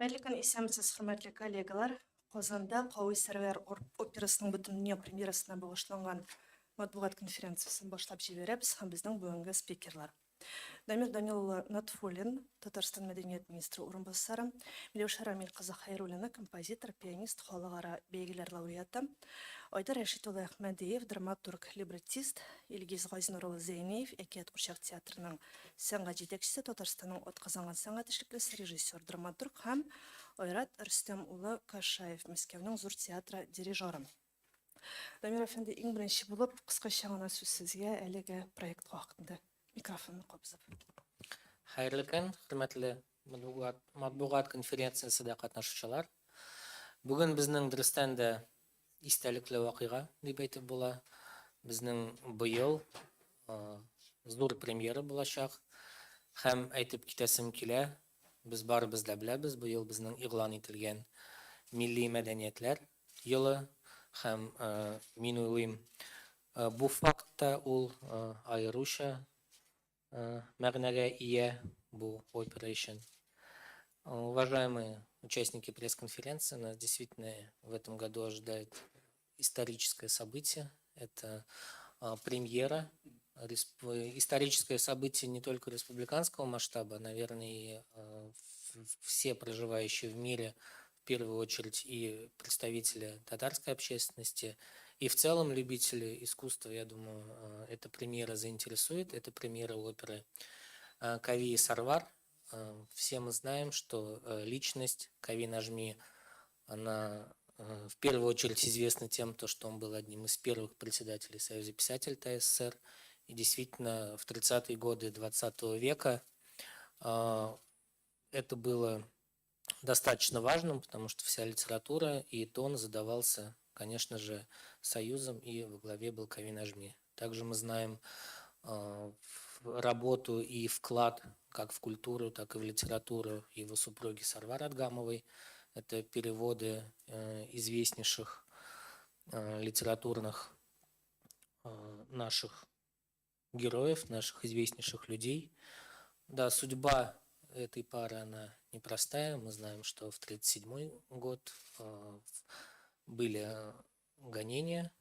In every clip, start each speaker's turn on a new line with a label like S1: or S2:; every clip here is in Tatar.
S1: Хәерле көн, исәнмесез, хөрмәтле коллегалар. Казанда Кави Сәрвәр операсының бөтендөнья премьерасына багышланган матбугат конференциясен башлап җибәрәбез һәм безнең бүгенге спикерлар. Дамир Данил улы Нотфуллин, Татарстан мәдәният министры урынбасары, Миләүшә Рамил кызы Хәйруллина, композитор, пианист, халыкара бәйгеләр лауреаты, Айдар Рәшит улы Әхмәдиев, драматург, либреттист, Илгиз Газинур улы Зәйниев, Әкият курчак театрының сәнгать җитәкчесе, Татарстанның атказанган сәнгать эшлеклесе, режиссер, драматург һәм Айрат Рөстәм улы Кашаев, Мәскәүнең Зур театры дирижеры. Дамир әфәнде, иң беренче булып, кыскача гына сүз сезгә әлеге проект хакында микрофонны кабызып.
S2: Хәерле көн, хөрмәтле матбугат конференциясендә катнашучылар. Бүген безнең дөрестән дә истәлекле вакыйга дип әйтеп була. Безнең быел зур премьера булачак. Һәм әйтеп китәсем килә, без барыбыз да беләбез, быел безнең игълан ителгән милли мәдәниятләр елы һәм мин уйлыйм, бу факт та ул аеруча мәгънәгә ия бу опера өчен. Уважаемые участники пресс-конференции, нас действительно в этом году ожидает историческое событие. Это премьера. Историческое событие не только республиканского масштаба, наверное, и все проживающие в мире, в первую очередь и представители татарской общественности, и в целом любители искусства, я думаю, эта премьера заинтересует. Это премьера оперы Кави и Сарвар. Все мы знаем, что личность Кави Нажми, она в первую очередь известна тем, то, что он был одним из первых председателей Союза писателей ТССР. И действительно, в 30-е годы 20 века это было достаточно важным, потому что вся литература и тон задавался, конечно же, Союзом, и во главе был Кави Нажми. Также мы знаем работу и вклад как в культуру, так и в литературу его супруги Сарвар Адгамовой. Это переводы известнейших литературных наших героев, наших известнейших людей. Да, судьба этой пары, она непростая. Мы знаем, что в 1937 год были гонения,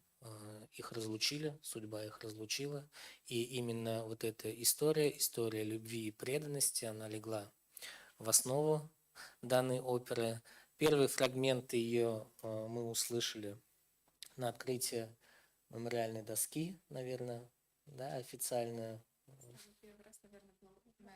S2: их разлучили, судьба их разлучила. И именно вот эта история, история любви и преданности, она легла в основу данной оперы. Первые фрагменты ее мы услышали на открытии мемориальной доски, наверное, да, официально.
S3: Первый раз, наверное, на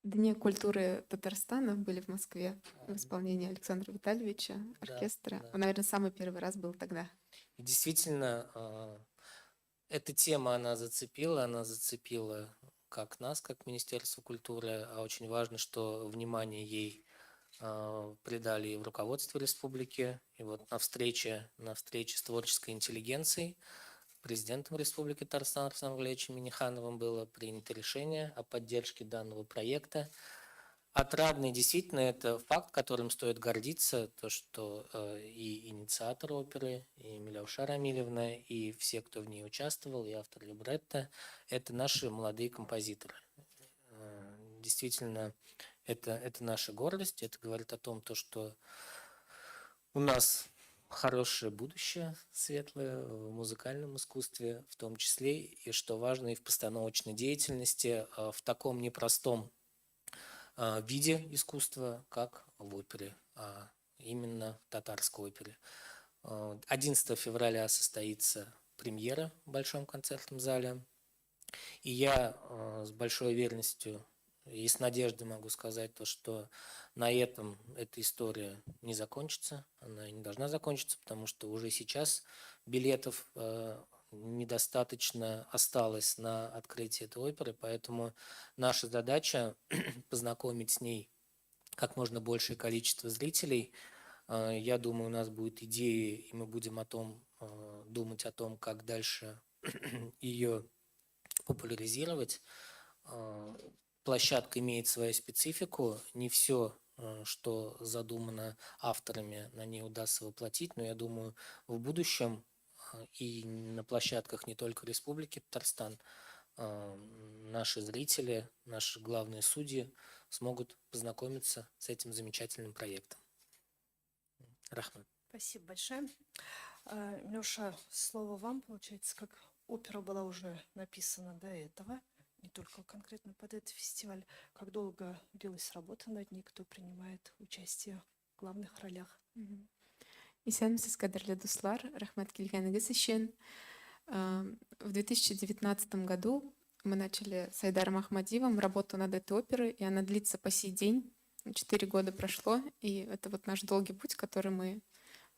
S3: Дне культуры Татарстана были в Москве в исполнении Александра Витальевича, оркестра.
S2: Да, да.
S3: Он, наверное, самый первый раз был тогда.
S2: И действительно, эта тема, она зацепила как нас, как Министерство культуры, а очень важно, что внимание ей придали и в руководстве республики. И вот на встрече с творческой интеллигенцией президентом Республики Татарстан Рустамом Валерьевичем Миннихановым было принято решение о поддержке данного проекта. Отрадный действительно это факт, которым стоит гордиться, то, что и инициатор оперы, и Миляуша Рамилевна, и все, кто в ней участвовал, и автор либретто, это наши молодые композиторы. Действительно, это наша гордость, это говорит о том, то, что у нас хорошее будущее, светлое в музыкальном искусстве, в том числе, и, что важно, и в постановочной деятельности, в таком непростом виде искусства, как в опере, а именно в татарской опере. 11 февраля состоится премьера в Большом концертном зале. И я с большой уверенностью и с надеждой могу сказать то, что на этом эта история не закончится, она не должна закончиться, потому что уже сейчас билетов недостаточно осталось на открытие этой оперы, поэтому наша задача познакомить с ней как можно большее количество зрителей. Я думаю, у нас будет идеи, и мы будем думать о том, как дальше ее популяризировать. Площадка имеет свою специфику, не все, что задумано авторами, на ней удастся воплотить, но я думаю, в будущем и на площадках не только Республики Татарстан наши зрители, наши главные судьи смогут смогут познакомиться с этим замечательным проектом. Рәхмәт.
S1: Спасибо большое. Леша, слово вам, получается, как опера была уже написана до этого, не только конкретно под этот фестиваль. Как долго длилась работа над ней, кто принимает участие в главных ролях?
S3: Исәнмесез, кадерле дуслар, рәхмәт килгәнегез өчен. В 2019 году мы начали с Айдаром Ахмадиевым работу над этой оперой, и она длится по сей день. 4 года прошло, и это вот наш долгий путь, который мы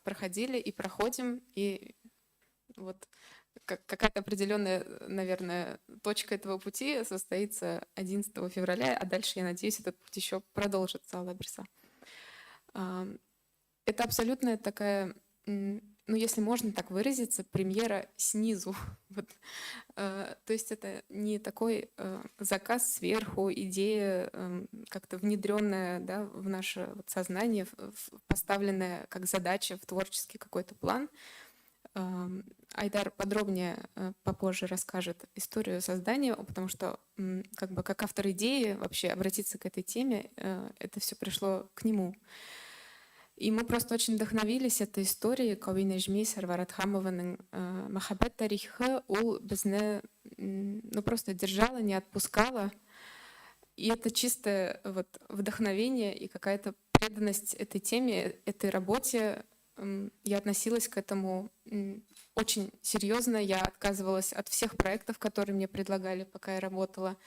S3: проходили и проходим, и вот какая-то определенная, наверное, точка этого пути состоится 11 февраля, а дальше, я надеюсь, этот путь еще продолжится, Алла бирсә. Это абсолютная такая, ну, если можно так выразиться, премьера снизу. Вот. То есть это не такой заказ сверху, идея, как-то внедренная, да, в наше вот сознание, поставленная как задача в творческий какой-то план. Айдар подробнее попозже расскажет историю создания, потому что как бы как автор идеи вообще обратиться к этой теме, это все пришло к нему. И мы просто очень вдохновились этой историей. Кави Нәҗми, Сәрвәр Әдһәмованың мәхәббәт тарихы ул безне ну, просто держала, не отпускала. И это чистое вот вдохновение и какая-то преданность этой теме, этой работе. Я относилась к этому очень серьезно. Я отказывалась от всех проектов, которые мне предлагали, пока я работала.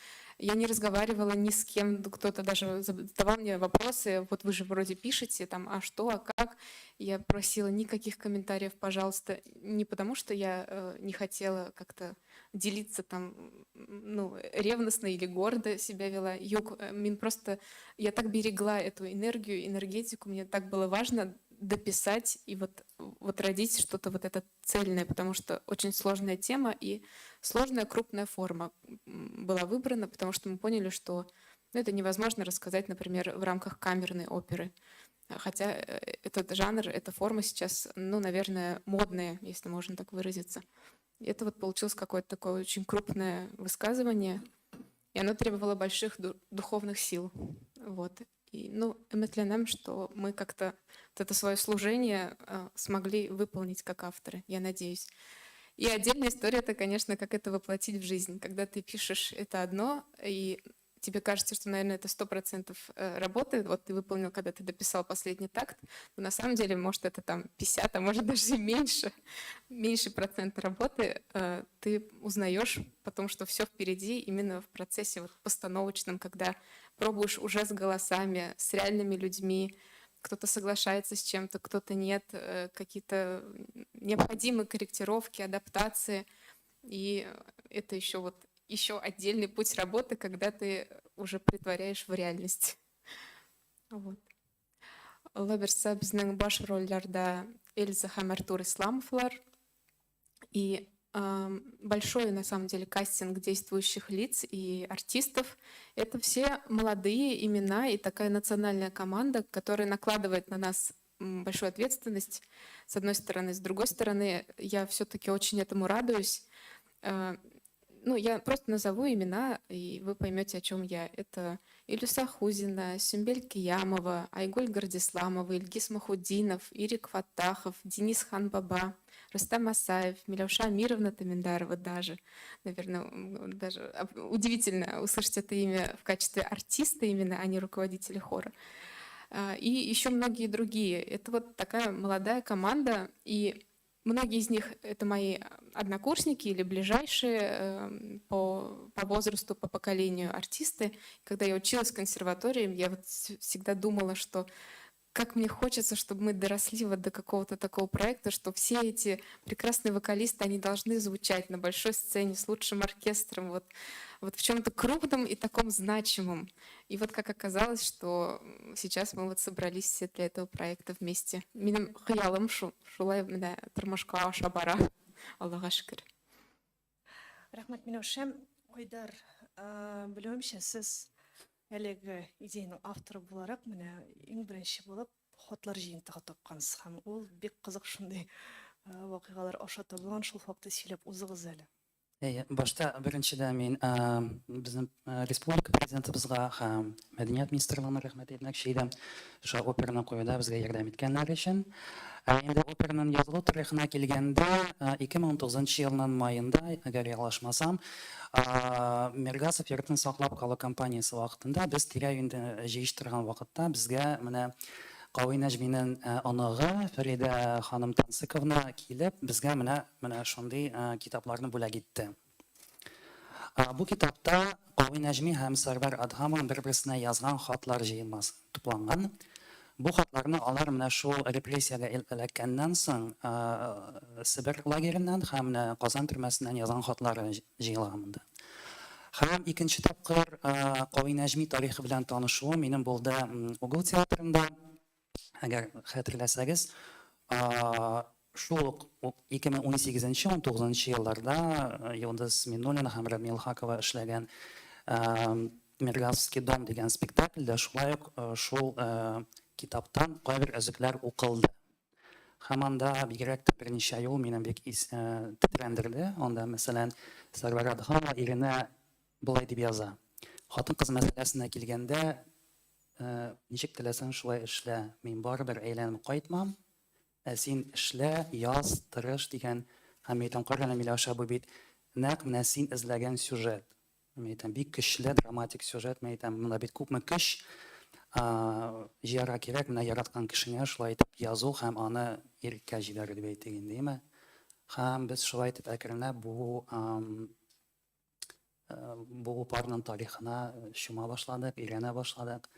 S3: Я не разговаривала ни с кем, кто-то даже задавал мне вопросы: «Вот вы же вроде пишете, там, а что, а как?» Я просила: никаких комментариев, пожалуйста, не потому что я не хотела как-то делиться там, ну, ревностно или гордо себя вела. Юк, мин просто, я так берегла эту энергию, энергетику, мне так было важно дописать и вот родить что-то вот это цельное, потому что очень сложная тема и сложная крупная форма была выбрана, потому что мы поняли, что, ну, это невозможно рассказать, например, в рамках камерной оперы. Хотя этот жанр, эта форма сейчас, ну, наверное, модная, если можно так выразиться. И это вот получилось какое-то такое очень крупное высказывание, и оно требовало больших духовных сил. Вот. И, ну, өметләнәм, что мы как-то вот это свое служение смогли выполнить как авторы, я надеюсь. И отдельная история — это, конечно, как это воплотить в жизнь. Когда ты пишешь, это одно, и тебе кажется, что, наверное, это 100% работает. Вот ты выполнил, когда ты дописал последний такт, но на самом деле, может, это там 50, а может, даже и меньше процент работы. Ты узнаешь потом, что все впереди именно в процессе вот постановочном, когда пробуешь уже с голосами, с реальными людьми, кто-то соглашается с чем-то, кто-то нет, какие-то необходимые корректировки, адаптации. И это еще вот еще отдельный путь работы, когда ты уже претворяешь в реальность. Вот. Алла бирсә, безнең баш рольләрдә Эльза һәм Артур Исламовлар. И большой, на самом деле, кастинг действующих лиц и артистов. Это все молодые имена и такая национальная команда, которая накладывает на нас большую ответственность, с одной стороны. С другой стороны, я все-таки очень этому радуюсь. Ну, я просто назову имена, и вы поймете, о чем я. Это Илюса Хузина, Сюмбель Киямова, Айгуль Гардисламова, Ильгиз Махудинов, Ирик Фаттахов, Денис Ханбаба, Рустам Асаев, Миляуша Амировна Таминдарова даже. Наверное, даже удивительно услышать это имя в качестве артиста именно, а не руководителя хора. И еще многие другие. Это вот такая молодая команда, и многие из них — это мои однокурсники или ближайшие по возрасту, по поколению артисты. Когда я училась в консерватории, я вот всегда думала, что как мне хочется, чтобы мы доросли вот до какого-то такого проекта, что все эти прекрасные вокалисты, они должны звучать на большой сцене с лучшим оркестром, вот в чем-то крупном и таком значимом. И вот как оказалось, что сейчас мы вот собрались все для этого проекта вместе. Минем хыялым шулай менә тормышка аша бара. Аллага шөкер.
S1: Рәхмәт, Миләүшә. Айдар, белүемчә, сез әлеге идеяның авторы буларак, менә иң беренче булып хатлар җыентыгы тапкансыз һәм ул бик кызык шундый вакыйгалар аша табылган, шул хакта сөйләп узыгыз әле.
S4: Әйе, башта беренчедә мин безнең республика президентыбызга һәм мәдәният министрлыгына рәхмәт әйтмәкче идем. Шушы операны куюда безгә ярдәм иткәннәр өчен. Ә инде операның язылу тарихына килгәндә, 2019 елның маенда, әгәр ялгышмасам, Миргасов йортын саклап калу кампаниясе вакытында без тирә-юньдә җыештырган вакытта безгә менә Кави Нәҗминең оныгы Фәридә ханым Тансыковна килеп, безгә менә Менә шундый китапларны бүләк итте. Бу китапта Кави Нәҗми һәм Сәрвәр Адһамова бер-берсенә язган хатлар җыелмасы тупланган. Бу хатларны алар менә шул репрессиягә эләккәннән соң Себер лагереннән һәм менә Казан төрмәсеннән язган хатлары җыелган монда. Һәм икенче тапкыр Кави Нәҗми тарихы белән танышуым минем булды Угол театрында. Әгәр хәтерләсәгез, шул ук 2018-19 елларда Йолдыз Миннуллина һәм Радмила Хакова эшләгән Миргазовский дом дигән спектакльдә шулай ук шул китаптан кайбер өзекләр укылды. Һәм анда бигрәк тә берничә юл мине бик тетрәндерде. Анда, мәсәлән, Сәрвәр Адһамова иренә болай дип яза. Хатын-кыз мәсьәләсенә килгәндә, ничек теләсәң шулай эшлә, мин барыбер әйләнеп кайтмам, ә син эшлә, яз, тырыш дигән. Һәм мин әйтәм, кара әле, Миләүшә, бу бит нәкъ менә син эзләгән сюжет. Мин әйтәм, бик көчле драматик сюжет, мин әйтәм, монда бит күпме көч җыярга кирәк, менә яраткан кешеңә шулай итеп язу һәм аны иреккә җибәрү дип әйтик инде, әйеме? Һәм без шулай итеп әкренләп бу парның тарихына чума башладык, өйрәнә башладык.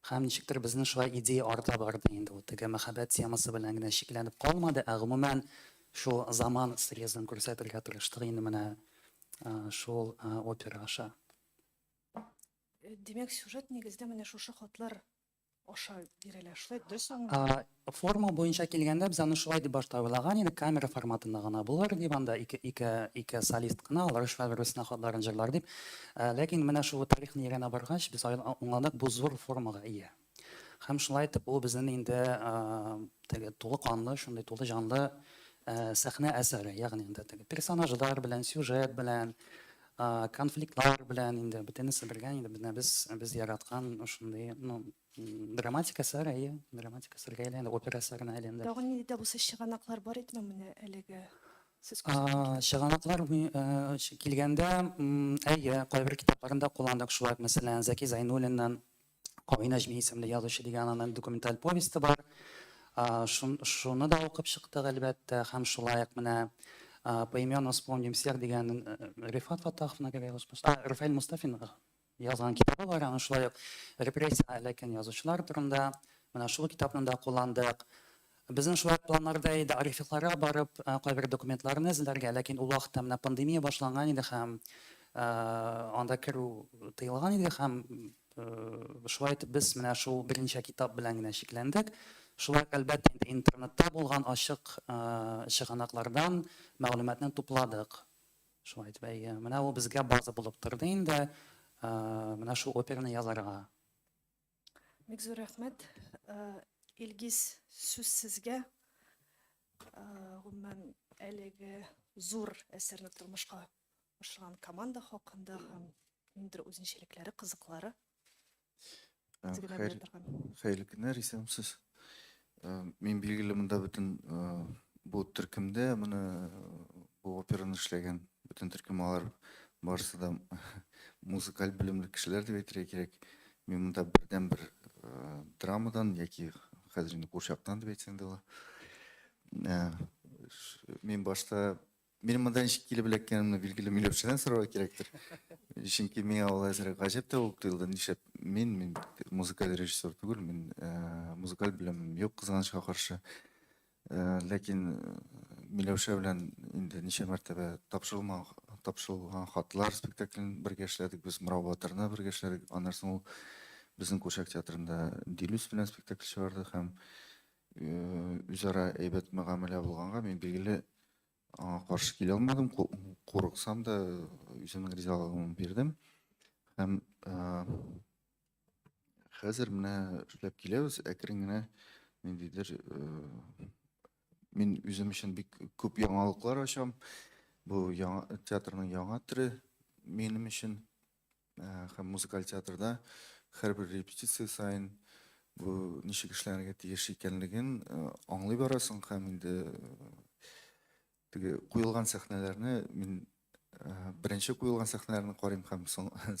S4: Һәм ничектер безнең шулай идея арта барды инде. Ул теге мәхәббәт темасы белән генә чикләнеп калмады, ә гомумән шул заман срезын күрсәтергә тырыштык инде менә шул опера аша.
S1: Димәк, сюжет нигездә менә шушы хатлар аша бирелә. Шулай дөрес аңлыйм?
S4: Форма буенча килгәндә, без аны шулай дип башта уйлаган идек, камера форматында гына булыр дип, анда ике солист кына, алар шулай бер-берсенә хатларын җырлар дип. Ләкин менә шул тарихны өйрәнә баргач, без аңладык, бу зур формага ия. Һәм шулай итеп, ул безнең инде теге тулы канлы, шундый тулы җанлы сәхнә әсәре, ягъни инде теге персонажлар белән, сюжет белән, конфликтлар белән инде бөтенесе бергә инде менә без яраткан шундый, ну, драматик әсәр, әйе, драматик әсәргә әйләнде, опера әсәренә әйләнде.
S1: Тагын нинди дә булса чыганаклар бар идеме менә әлеге сез күрсәткән?
S4: Чыганаклар килгәндә, әйе, кайбер китапларында кулландык шулай, мәсәлән, Зәки Зәйнуллинның Кави Нәҗми исемле язучы дигән аның документаль повесте бар. Шуны да укып чыктык, әлбәттә, һәм шулай ук менә По именам вспомним всех дигән Рифат Фаттаховны, Рафаэль Мустафин язган китабы бар, аны шулай ук репрессиягә эләккән язучылар турында. Менә шул китапны да кулландык. Безнең шулай ук планнарда иде архивларга барып, кайбер документларны эзләргә, ләкин ул вакытта менә пандемия башланган иде һәм анда керү тыелган иде һәм Шулай итеп без менә шул берничә китап белән генә чикләндек. Шулай ук, әлбәттә, инде интернетта булган ачык чыганаклардан мәгълүматны тупладык. Шулай итеп, әйе, менә ул безгә база булып торды инде, менә шул операны язарга.
S1: Бик зур рәхмәт. Илгиз, сүз сезгә. Гомумән, әлеге зур әсәрне тормышка ашырган команда хакында һәм ниндидер үзенчәлекләре, кызыклары.
S5: Хәерле көннәр, исәнмесез. Мин билгеле монда бөтен бу төркемдә моны бу операны эшләгән бөтен төркем алар барысы да музыкаль белемле кешеләр дип әйтергә кирәк. Мин монда бердәнбер драмадан яки хәзер инде курчактан дип әйтсәң дә була. Мин башта Минем монда ничек килеп эләккәнемне билгеле Миләүшәдән сорарга кирәктер. Чөнки миңа ул әзрәк гаҗәп тә булып тоелды. Нишләп мин музыкаль режиссер түгел, мин музыкаль белемем юк, кызганычка каршы. Ләкин Миләүшә белән инде ничә мәртәбә тапшырылган хатлар спектаклен бергә эшләдек, без Мырау батырны бергә эшләдек. Аннан соң ул безнең Курчак театрында Дилүс белән спектакль чыгарды һәм үзара әйбәт мөгамәлә булганга мин билгеле аңа каршы килә алмадым, курыксам да үземнең ризалыгымны бирдем. Һәм хәзер менә эшләп киләбез, әкрен генә ниндидер мин үзем өчен бик күп яңалыклар ачам. Бу яңа театрның яңа төре минем өчен. Һәм музыкаль театрда һәрбер репетиция саен бу ничек эшләнергә тиеш икәнлеген аңлый барасың һәм инде теге куелган сәхнәләрне мин беренче куелган сәхнәләрне карыйм һәм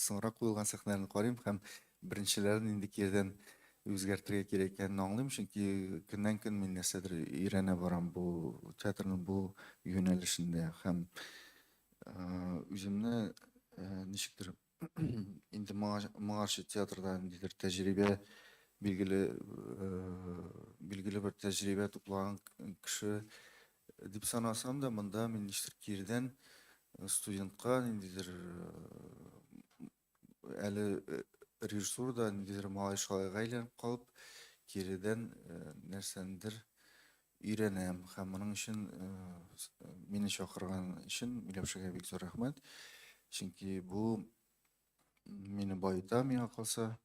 S5: соңрак куелган сәхнәләрне карыйм һәм беренчеләрен инде киредән үзгәртергә кирәк икәнен аңлыйм, чөнки көннән-көн мин нәрсәдер өйрәнә барам бу театрның бу юнәлешендә һәм үземне ничектер инде моңарчы театрда ниндидер тәҗрибә билгеле билгеле бер тәҗрибә туплаган кеше дип санасам да, монда мин ничектер киредән студентка ниндидер әле режиссурада ниндидер малай-шалайга әйләнеп калып, киредән нәрсәнедер өйрәнәм. Һәм моның өчен мине чакырган өчен Миләүшәгә бик зур рәхмәт. Чөнки бу мине баета, миңа калса.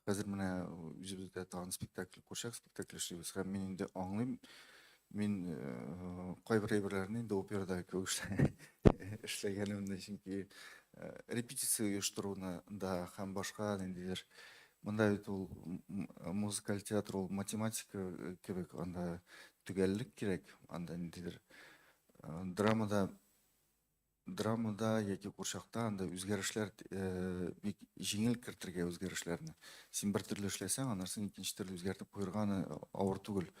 S5: Хәзер менә үзебездә тагын спектакль, курчак спектакль эшлибез. Һәм мин инде аңлыйм, мин кайбер әйберләрне инде операда кебек эшләгәнемне, чөнки репетиция оештыруны да һәм башка ниндидер. Монда бит ул музыкаль театр, ул математика кебек, анда төгәллек кирәк, анда ниндидер драмада драмада яки курчакта анда үзгәрешләр бик җиңел кертергә үзгәрешләрне. Син бер төрле эшләсәң, аннан соң икенче төрле үзгәртеп куярга аны авыр түгел.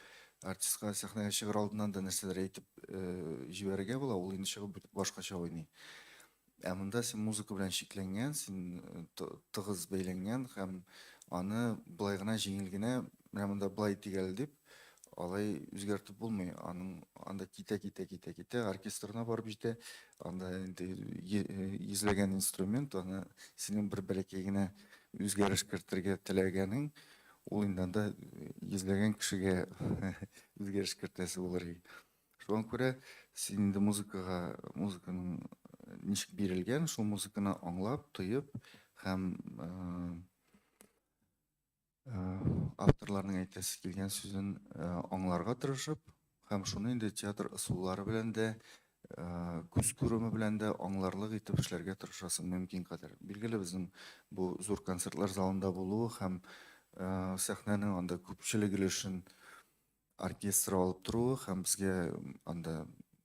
S5: Артистка сәхнәгә чыгар алдыннан да нәрсәләр әйтеп җибәрергә була, ул инде чыгып башкача уйный. Ә монда син музыка белән чикләнгән, син тыгыз бәйләнгән һәм аны болай гына җиңел генә, менә монда болай итик әле дип, алай үзгәртеп булмый. Аның анда китә, китә, китә, китә, оркестрына барып җитә. Анда инде йөзләгән инструмент, аны синең бер бәләкәй генә үзгәреш кертергә теләгәнең, ул инде анда йөзләгән кешегә үзгәреш кертәсе булыр. Шуңа күрә син инде музыкага, музыканың ничек бирелгән, шул музыканы аңлап, тоеп һәм авторларның әйтәсе килгән сүзен аңларга тырышып һәм шуны инде театр ысуллары белән дә, күз күреме белән дә аңларлык итеп эшләргә тырышасың мөмкин кадәр. Билгеле, безнең бу зур концертлар залында булуы һәм сәхнәнең анда күпчелек өлешен оркестр алып торуы һәм безгә анда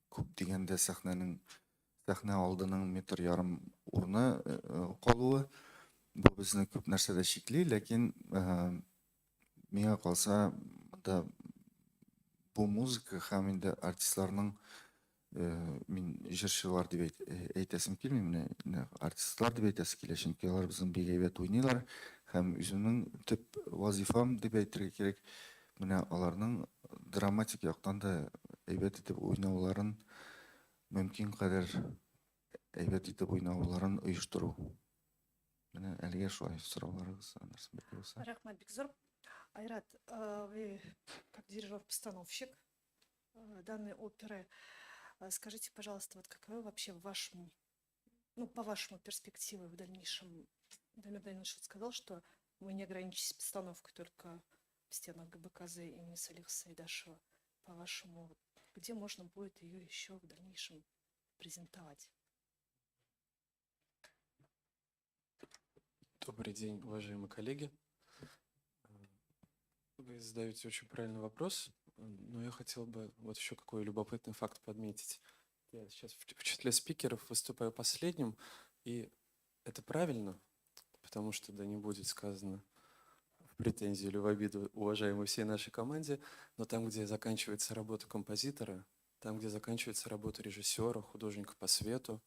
S5: күп дигәндә сәхнәнең сәхнә алдының метр ярым урыны калуы бу безне күп нәрсәдә чикли, ләкин миңа калса, монда бу музыка һәм инде артистларның мин җырчылар дип әйтәсем килми, менә артистлар дип әйтәсе килә, чөнки алар безнең бик әйбәт уйныйлар һәм үземнең төп вазифам дип әйтергә кирәк, менә аларның драматик яктан да әйбәт итеп уйнауларын мөмкин кадәр әйбәт итеп уйнауларын оештыру. Менә әлегә шулай сорауларыгыз нәрсә булса.
S1: Рәхмәт бик зур. Айрат, вы как дирижер-постановщик данной оперы, скажите, пожалуйста, вот каковы вообще в вашем, ну, по вашему перспективе в дальнейшем, Дамир Данилович сказал, что вы не ограничитесь постановкой только в стенах ГБКЗ имени Салиха Сайдашева. По-вашему, где можно будет ее еще в дальнейшем презентовать?
S6: Добрый день, уважаемые коллеги. Вы задаете очень правильный вопрос, но я хотел бы вот еще какой любопытный факт подметить. Я сейчас в числе спикеров выступаю последним, и это правильно, потому что, да не будет сказано в претензию или в обиду уважаемой всей нашей команде, но там, где заканчивается работа композитора, там, где заканчивается работа режиссера, художника по свету,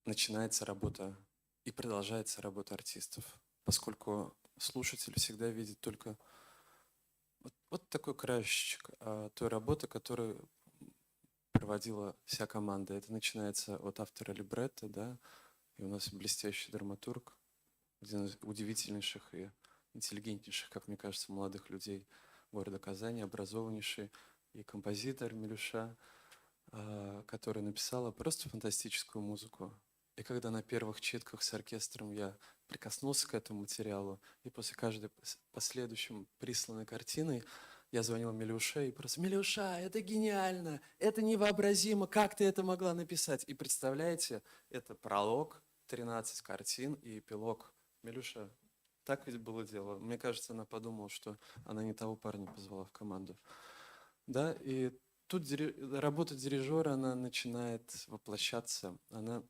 S6: начинается работа и продолжается работа артистов, поскольку слушатель всегда видит только вот такой краешечек той работы, которую проводила вся команда. Это начинается от автора либретто, да, и у нас блестящий драматург, один из удивительнейших и интеллигентнейших, как мне кажется, молодых людей города Казани, образованнейший и композитор Милюша, которая написала просто фантастическую музыку. И когда на первых читках с оркестром я прикоснулся к этому материалу, и после каждой последующей присланной картины Я звонил Милюше и просто: «Милюша, это гениально, это невообразимо, как ты это могла написать?» И представляете, это пролог, 13 картин и эпилог. Милюша, так ведь было дело? Мне кажется, она подумала, что она не того парня позвала в команду. Да, и тут работа дирижера, она начинает воплощаться, она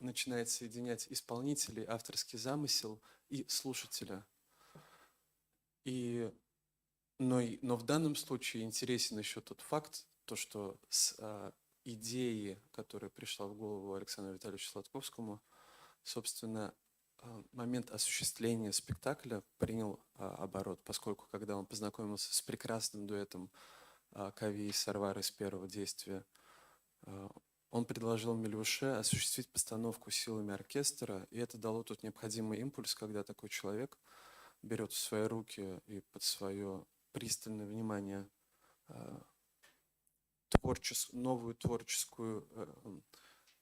S6: начинает соединять исполнителей, авторский замысел и слушателя. Но в данном случае интересен еще тот факт, то, что с идеи, которая пришла в голову Александру Витальевичу Сладковскому, собственно, момент осуществления спектакля принял оборот, поскольку когда он познакомился с прекрасным дуэтом Кави и Сарвар из первого действия, он предложил Милюше осуществить постановку силами оркестра, и это дало тот необходимый импульс, когда такой человек берет в свои руки и под свое пристальное внимание новую творческую,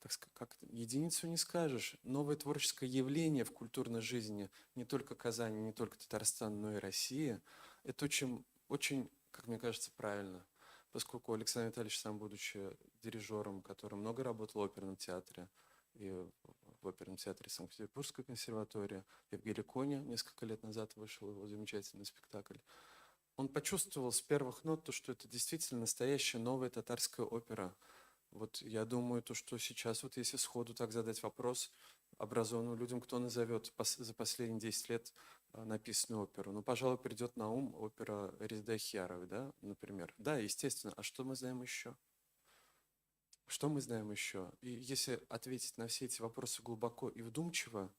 S6: так сказать, как это, единицу не скажешь, новое творческое явление в культурной жизни не только Казани, не только Татарстана, но и России. Это очень, очень, как мне кажется, правильно, поскольку Александр Витальевич, сам будучи дирижером, который много работал в оперном театре, и в оперном театре Санкт-Петербургской консерватории, и в Геликоне несколько лет назад вышел его замечательный спектакль, он почувствовал с первых нот то, что это действительно настоящая новая татарская опера. Вот я думаю, то, что сейчас, вот если сходу так задать вопрос образованным людям, кто назовет за последние 10 лет написанную оперу, ну, пожалуй, придет на ум опера Резеды Ахьяровой, да, например. Да, естественно. А что мы знаем еще? Что мы знаем еще? И если ответить на все эти вопросы глубоко и вдумчиво,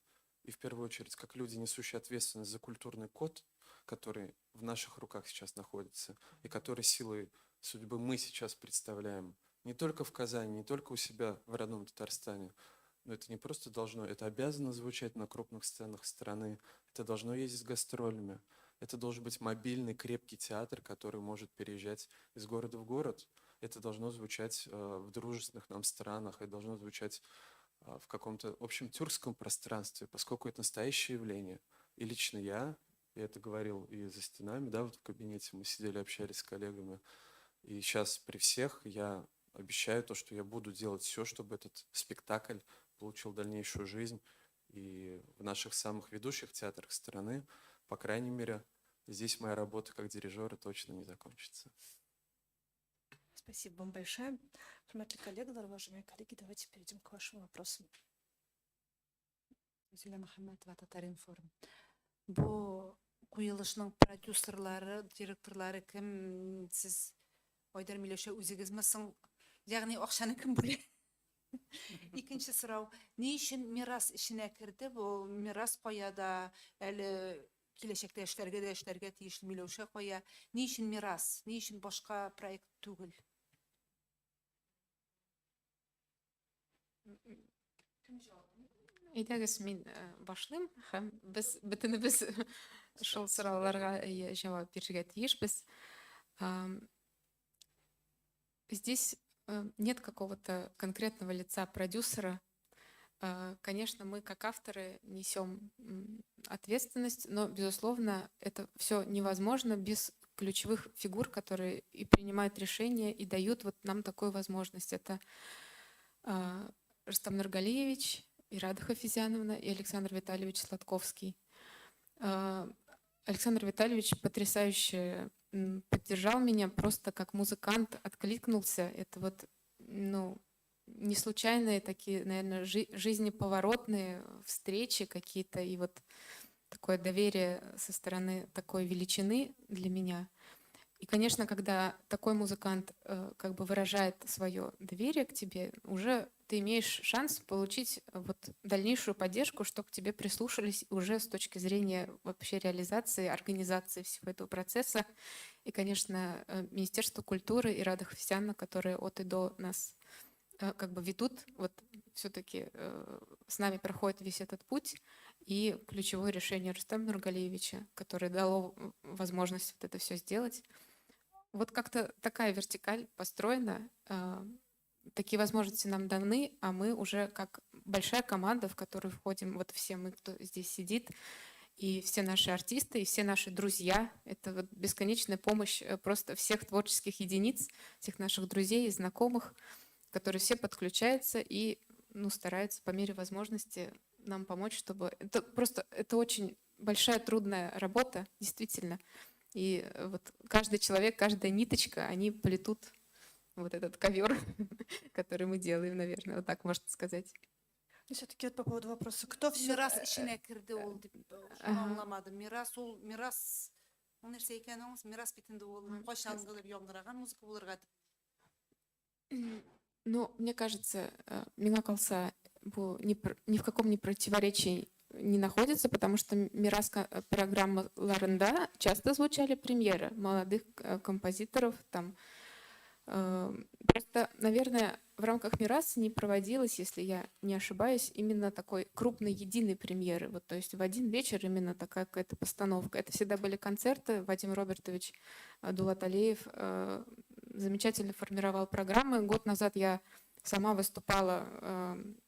S6: и в первую очередь, как люди, несущие ответственность за культурный код, который в наших руках сейчас находится, и который силой судьбы мы сейчас представляем, не только в Казани, не только у себя в родном Татарстане, но это не просто должно, это обязано звучать на крупных сценах страны, это должно ездить с гастролями, это должен быть мобильный, крепкий театр, который может переезжать из города в город, это должно звучать в дружественных нам странах, это должно звучать в каком-то общем тюркском пространстве, поскольку это настоящее явление. И лично я это говорил и за стенами, да, вот в кабинете мы сидели, общались с коллегами, и сейчас при всех я обещаю то, что я буду делать все, чтобы этот спектакль получил дальнейшую жизнь и в наших самых ведущих театрах страны, по крайней мере, здесь моя работа как дирижера точно не закончится.
S1: Спасибо вам большое. Хөрмәтле коллегалар, уважаемые коллеги, давайте перейдем к вашим вопросам.
S7: Зилә Мөхәммәтова, Татар-информ. Бу куелышның продюсерлары, директорлары кем? Сез, Айдар, Миләүшә, үзегезме соң? Ягъни акчаны кем бүлә? Икенче сорау, ни өчен Мирас эшенә керде? Бу Мирас кая да әле киләчәктә эшләргә дә эшләргә тиеш Миләүшә кая? Ни өчен Мирас? Ни өчен башка проект түгел?
S3: Әйдәгез, мин башлыйм һәм без бөтенебез шул сорауларга җавап бирергә тиешбез. Здесь нет какого-то конкретного лица продюсера. Конечно, мы как авторы несем ответственность, но, безусловно, это все невозможно без ключевых фигур, которые и принимают решения, и дают вот нам такую возможность. Это Рустам Нургалиевич, Ирада Хафизяновна и Александр Витальевич Сладковский. Александр Витальевич потрясающе поддержал меня, просто как музыкант откликнулся. Это вот, ну, не случайные такие, наверное, жизнеповоротные встречи какие-то, и вот такое доверие со стороны такой величины для меня. И, конечно, когда такой музыкант как бы выражает свое доверие к тебе, уже ты имеешь шанс получить вот дальнейшую поддержку, чтобы к тебе прислушались уже с точки зрения вообще реализации, организации всего этого процесса. И, конечно, Министерство культуры и Рада Хафизяновна, которые от и до нас как бы ведут, вот все-таки с нами проходит весь этот путь. И ключевое решение Рустама Нургалиевича, которое дало возможность вот это все сделать. Вот как-то такая вертикаль построена, такие возможности нам даны, а мы уже как большая команда, в которую входим, вот все мы, кто здесь сидит, И все наши артисты, и все наши друзья. Это вот бесконечная помощь просто всех творческих единиц, всех наших друзей и знакомых, которые все подключаются и, ну, стараются по мере возможности нам помочь, чтобы... Это просто это очень большая трудная работа, действительно. И вот каждый человек, каждая ниточка, они плетут вот этот ковер, который мы делаем, наверное, вот так можно сказать.
S1: Но все-таки вот по поводу вопроса, кто все...
S7: Мирас эченә керде ул дип шуны
S3: Ага.
S7: аңламадым. Мирас ул мирас ул нәрсә икән ул? Мирас бит инде ул
S3: Ага.
S7: кайчангыдыр яңгыраган музыка булырга
S3: Ну, мне кажется, миңа калса, бу ни в каком не противоречии не находится, потому что Мирас программаларында часто звучали премьеры молодых композиторов. Там, просто, наверное, в рамках Мираса не проводилось, если я не ошибаюсь, именно такой крупной единой премьеры. Вот, то есть в один вечер именно такая какая-то постановка. Это всегда были концерты. Вадим Робертович Дулат-Алиев замечательно формировал программы. Год назад я сама выступала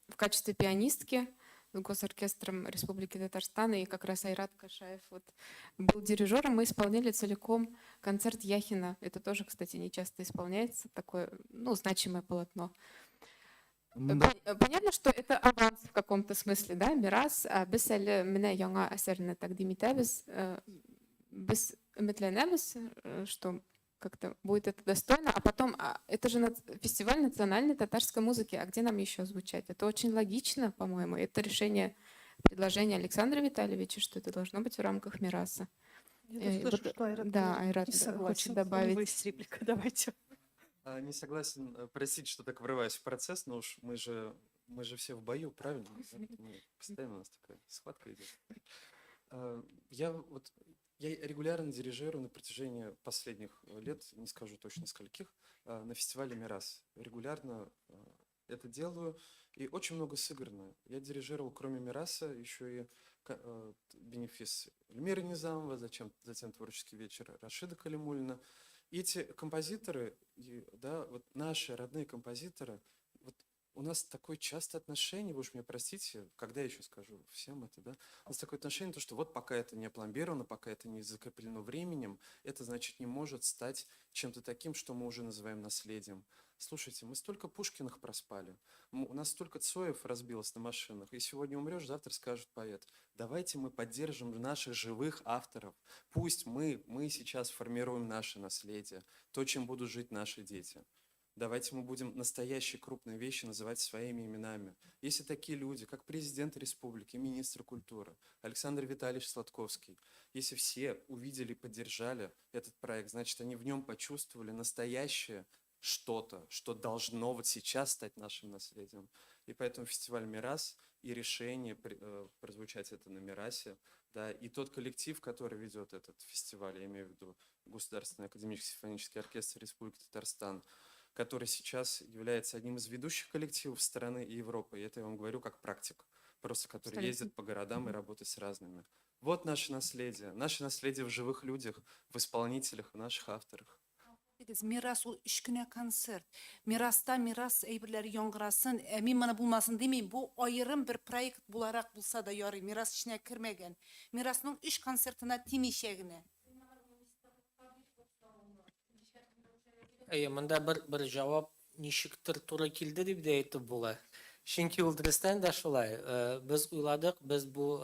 S3: в качестве пианистки с Госоркестром Республики Татарстан, и как раз Айрат Кашаев вот был дирижером. Мы исполняли целиком концерт Яхина. Это тоже, кстати, не часто исполняется, такое, ну, значимое полотно.
S5: Монда
S3: Понятно, что это аванс в каком-то смысле, да, Мирас, а без әле менә яңа әсәрне тәкъдим итәбез. Без өметләнәбез, что как-то будет это достойно, а потом, это же фестиваль национальной татарской музыки, а где нам еще звучать? Это очень логично, по-моему, это решение, предложение Александра Витальевича, что это должно быть в рамках Мираса.
S1: Я тут слышу,
S3: Вот,
S1: что Айрат
S3: да,
S1: не
S3: Айрат, да,
S1: согласен.
S3: хочет добавить.
S1: У него есть реплика, давайте.
S6: Не согласен, простите, что так врываюсь в процесс, но уж мы же все в бою, правильно? Да? Мы, постоянно у нас такая схватка идет. Я вот регулярно дирижирую на протяжении последних лет, не скажу точно скольких, на фестивале «Мирас». Регулярно это делаю, и очень много сыграно. Я дирижировал, кроме «Мираса», еще и бенефис Эльмиры Низамова, затем творческий вечер Рашида Калимуллина. И эти композиторы, и, да, вот наши родные композиторы, вот у нас такое частое отношение, вы уж меня простите, когда я еще скажу всем это, да, у нас такое отношение, то, что вот пока это не опломбировано, пока это не закреплено временем, это, значит, не может стать чем-то таким, что мы уже называем наследием. Слушайте, мы столько Пушкиных проспали, у нас столько Цоев разбилось на машинах, и сегодня умрешь, завтра скажут поэт. Давайте мы поддержим наших живых авторов. Пусть мы сейчас формируем наше наследие, то, чем будут жить наши дети. Давайте мы будем настоящие крупные вещи называть своими именами. Если такие люди, как президент республики, министр культуры Александр Витальевич Сладковский, если все увидели и поддержали этот проект, значит, они в нем почувствовали настоящее что-то, что должно вот сейчас стать нашим наследием. И поэтому фестиваль «Мирас» и решение прозвучать это на «Мирасе», да, и тот коллектив, который ведет этот фестиваль, я имею в виду Государственный академический симфонический оркестр Республики Татарстан, который сейчас является одним из ведущих коллективов страны и Европы. И это я вам говорю как практик, просто который
S3: Абсолютно.
S6: Ездит по городам и
S3: Мгм.
S6: работает с разными. Вот наше наследие. Наше наследие в живых людях, в исполнителях, в наших авторах.
S7: Мирас ул өч кенә концерт. Мираста мирас әйберләре яңгырасын, ә мин моны булмасын димим. Бу аерым бер проект буларак булса да ярый, мирас эченә кермәгән. Мирасның өч концертына тимичә генә.
S2: Әйе, монда бер җавап ничектер туры килде дип тә әйтеп була. Чөнки ул дөрестән дә шулай. Без уйладык, без бу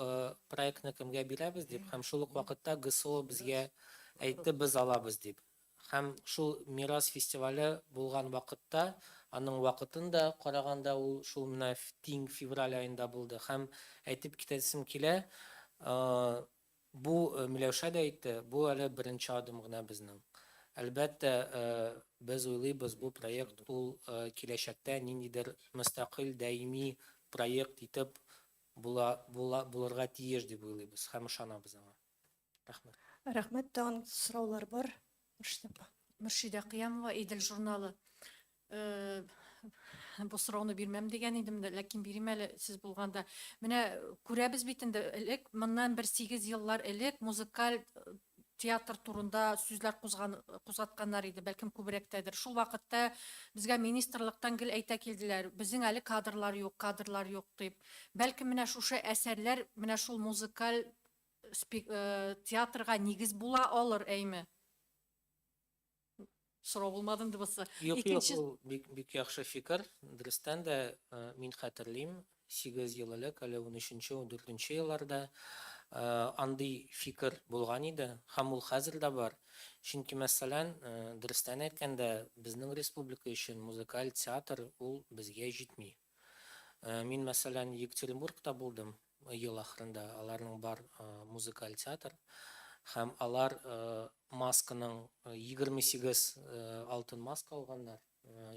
S2: проектны кемгә бирәбез дип, һәм шул ук вакытта ГСО безгә әйтте, без алабыз дип. Һәм шул Мирас фестивале булган вакытта, аның вакытын да караганда ул шул менә тиң февраль аенда булды. Һәм әйтеп китәсем килә, бу Миләүшә дә әйтте, бу әле беренче адым гына безнең. Әлбәттә, без уйлыйбыз, бу проект ул киләчәктә ниндидер мөстәкыйль даими проект итеп була булырга тиеш дип уйлыйбыз һәм ышанабыз аңа. Рәхмәт.
S1: Рәхмәт, тагын сораулар бар. Мөршидә апа.
S8: Мөршидә Кыямова, Идел журналы. Бу сорауны бирмәм дигән идем дә, ләкин бирим әле сез булганда. Менә күрәбез бит инде, элек, моннан бер 8 еллар элек музыкаль театр турында сүзләр кузгатканнар иде, бәлкем күбрәктәдер. Шул вакытта безгә министрлыктан гел әйтә килделәр, безнең әле кадрлар юк, кадрлар юк дип. Бәлкем менә шушы әсәрләр, менә шул музыкаль театрга нигез була алыр, әйме? Сорау булмады инде бусы.
S2: Юк, юк, ул бик, бик яхшы фикер. Дөрестән дә, мин хәтерлим, 8 ел элек, әле 13-14 елларда андый фикер булган иде һәм ул хәзер дә бар. Чөнки, мәсәлән, дөрестән әйткәндә, безнең республика өчен музыкаль театр ул безгә җитми. Мин, мәсәлән, Екатеринбургта булдым ел ахырында, аларның бар музыкаль театр һәм алар масканың 28 алтын маска алганнар,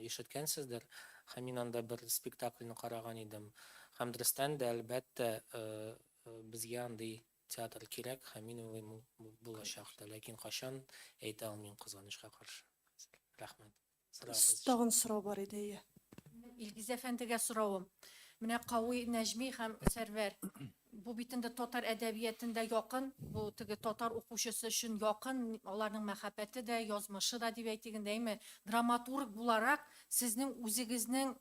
S2: ишеткәнсездер. Һәм мин анда бер спектакльне караган идем. Һәм дөрестән дә, әлбәттә, безгә андый театр кирәк һәм мин уйлыйм, ул булачак та. Ләкин кайчан әйтә алмыйм, кызганычка каршы. Рәхмәт. Сорагыз өчен.
S1: Тагын сорау бар иде, әйе.
S8: Илгиз әфәндегә соравым. Менә Кави Нәҗми һәм Сәрвәр. Бу бит инде татар әдәбиятендә якын, бу теге татар укучысы өчен якын, аларның мәхәббәте дә, язмышы да дип әйтик инде, әйме? Драматург буларак, сезнең үзегезнең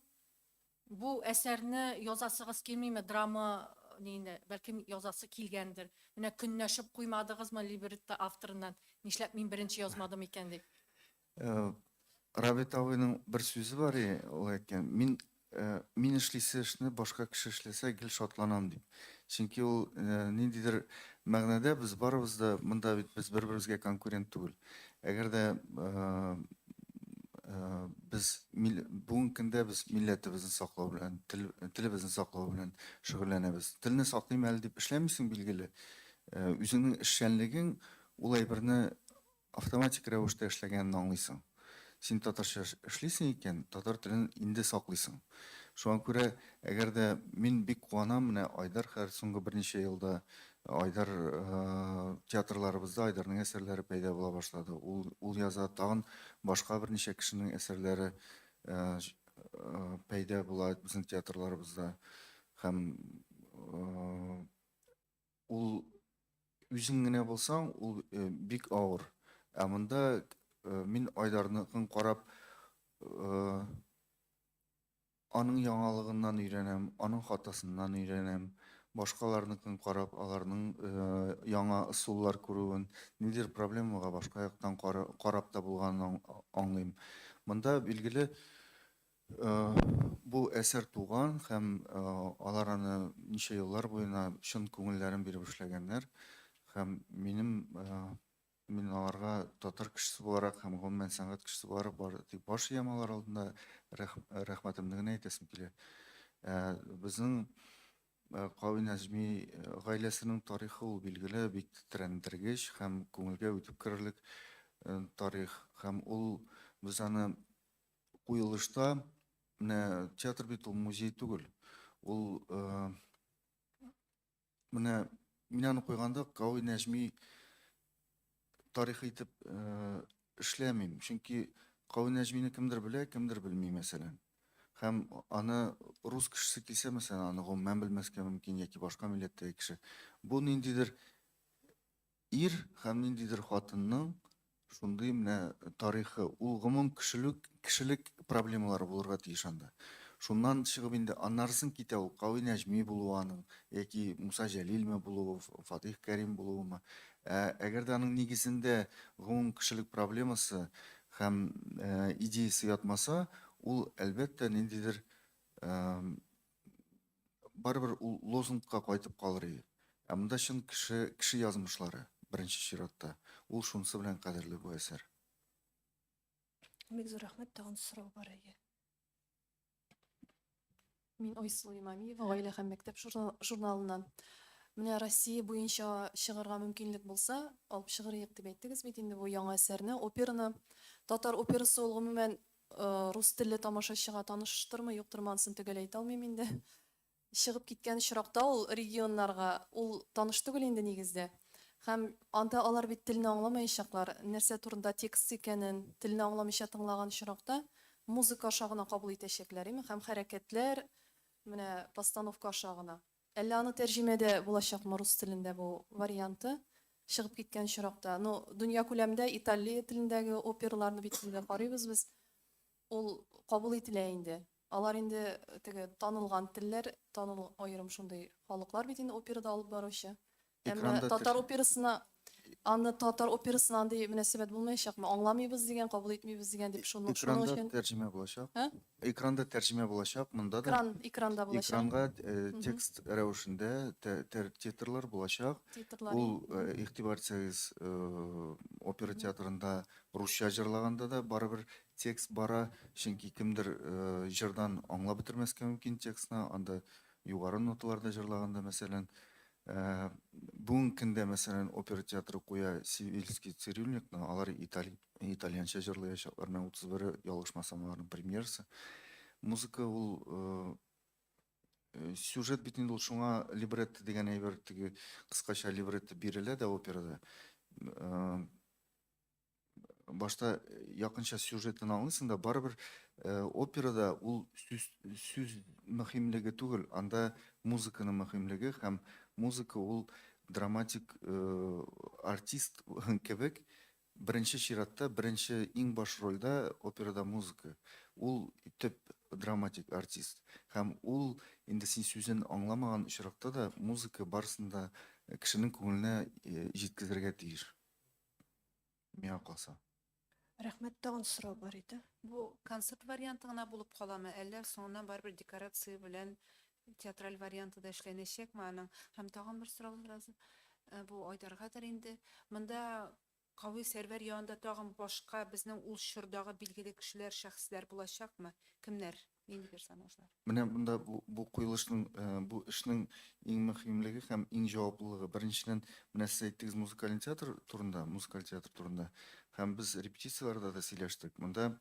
S8: бу әсәрне язасыгыз килмиме, драма нине, бәлкем язасы килгәндер. Менә көнләшеп куймадыгызмы либретто авторыннан, нишләп мин беренче язмадым икән дип?
S5: Рабит абыйның бер сүзе бар, ул әйткән, мин мин эшлисе эшне башка кеше эшләсә, гел шатланам дип. Чөнки ул ниндидер мәгънәдә без барыбыз да монда бит без бер-беребезгә конкурент түгел. Әгәр дә без бүгенге көндә без милләтебезне саклау белән, тел, телебезне саклау белән шөгыльләнәбез. Телне саклыйм әле дип эшләмисең, билгеле. Үзеңнең эшчәнлегең ул әйберне автоматик рәвештә эшләгәнен аңлыйсың. Син татарча эшлисең икән, татар телен инде саклыйсың. Шуңа күрә, әгәр дә мин бик куанам, менә Айдар хәзер соңгы берничә елда Айдар театрларыбызда Айдарның әсәрләре пәйда була башлады. Ул, ул яза, тагын башка берничә кешенең әсәрләре пәйда була безнең театрларыбызда. Һәм ул үзең генә булсаң, ул бик авыр. Ә монда мин Айдарныкын карап, аның яңалыгыннан өйрәнәм, аның хатасыннан өйрәнәм. Башкаларныкын карап, аларның яңа ысуллар күрүен, ниндидер проблемага башка яктан карап та булганын аңлыйм. Монда, билгеле, Бу әсәр туган һәм алар аны ничә еллар буена чын күңелләрен биреп эшләгәннәр. Һәм минем мин аларга татар кешесе буларак һәм гомумән сәнгать кешесе буларак бары тик баш иям алар алдында, рәхмәтемне генә әйтәсем килә. Безнең Кави Нәҗми гаиләсенең тарихы ул билгеле бик тетрәндергеч һәм күңелгә үтеп керерлек тарих һәм ул без аны куелышта менә театр бит ул музей түгел. Ул менә мин аны куйганда Кави Нәҗми тарихы итеп эшләмим. Чөнки Кави Нәҗмине кемдер белә, кемдер белми, мәсәлән. Һәм аны рус кешесе килсә, мәсәлән, аны гомумән белмәскә мөмкин яки башка милләттәге кеше. Бу ниндидер Ир һәм ниндидер хатынның шундый менә тарихы, ул гомум кешелек, кешелек проблемалары булырга тиеш анда. Шуннан чыгып инде аннарысын китә ул Кави Нәҗми булуы аның, яки Муса Җәлилме булуы, Фатих Кәрим булуымы. Ә әгәр дә аның нигезендә гомум кешелек проблемасы һәм идеясе ятмаса, ул, әлбәттә, ниндидер барыбер ул лозунгка кайтып калыр иде. Ә монда чын кеше, кеше язмышлары, беренче чиратта. Ул шунысы белән кадерле бу әсәр.
S1: Бик зур рәхмәт. Тагын сорау бар, әйе.
S9: Мин Айсылу Имамиева, Гаилә һәм мәктәп журналыннан. Менә Россия буенча чыгарга мөмкинлек булса, алып чыгыр идек дип әйттегез бит инде бу яңа әсәрне, операны. Татар операсы ул гомумән Рус телле тамашачыга таныштырмы, юктырмы, анысын төгәл әйтә алмыйм инде. Чыгып киткән очракта ул регионнарга ул таныш түгел инде нигездә. Һәм анда алар бит телне аңламаячаклар, нәрсә турында текст икәнен телне аңламыйча тыңлаган очракта музыка аша гына кабул итәчәкләр, име? Һәм хәрәкәтләр, менә постановка аша гына. Әллә аны тәрҗемәдә булачакмы рус телендә бу варианты чыгып киткән очракта? Ну, дөнья күләмдә италия телендәге операларны бит инде карыйбыз без. Ул кабул ителә инде. Алар инде теге танылган телләр, таныл аерым шундый халыклар бит инде операда алып баручы. Әмма татар операсына аны татар операсына андый мөнәсәбәт булмаячакмы? Аңламыйбыз дигән, кабул итмибез дигән дип шуны шуның
S5: өчен. Экранда тәрҗемә булачак. Ә? Экранда тәрҗемә булачак, монда
S9: да. Экран, экранда булачак.
S5: Экранга э, текст рәвешендә титрлар булачак. Титрлар. Ул э, игътибар итсәгез, э, опера театрында русча җырлаганда да барыбер текст бара, чөнки кемдер җырдан аңлап бетермәскә мөмкин текстны, анда югары ноталарда җырлаганда, мәсәлән, Бүгенге көндә, мәсәлән, опера театры куя Севильский цирюльникны, алар итали, итальянча җырлаячаклар. Менә 31-е, ялгышмасам, аларның премьерасы. Музыка ул сюжет бит инде ул шуңа либретто дигән әйбер теге кыскача либретто бирелә дә операда. Башта якынча сюжетын аңлыйсың да, барыбер операда ул сүз, сүз мөһимлеге түгел, анда музыканың мөһимлеге һәм музыка ул драматик артист кебек беренче чиратта, беренче иң баш рольдә операда музыка. Ул төп драматик артист. Һәм ул инде син сүзен аңламаган очракта да музыка барысын да кешенең күңеленә җиткезергә тиеш. Миңа калса.
S1: Рәхмәт, тагын сорау бар иде.
S7: Бу концерт варианты гына булып каламы, әллә соңыннан барыбер декорация белән театраль варианты да эшләнәчәкме аның? Һәм тагын бер сорау сразу. Э, бу Айдаргадыр инде. Монда Кави Сәрвәр янында тагын башка безнең ул чордагы билгеле кешеләр, шәхесләр булачакмы? Кемнәр? Нинди персонажлар?
S5: Менә монда бу, бу куелышның, э, бу эшнең иң мөһимлеге һәм иң җаваплылыгы. Беренчедән, менә сез әйттегез музыкаль театр турында, музыкаль театр турында. Һәм без репетицияләрдә дә сөйләштек. Монда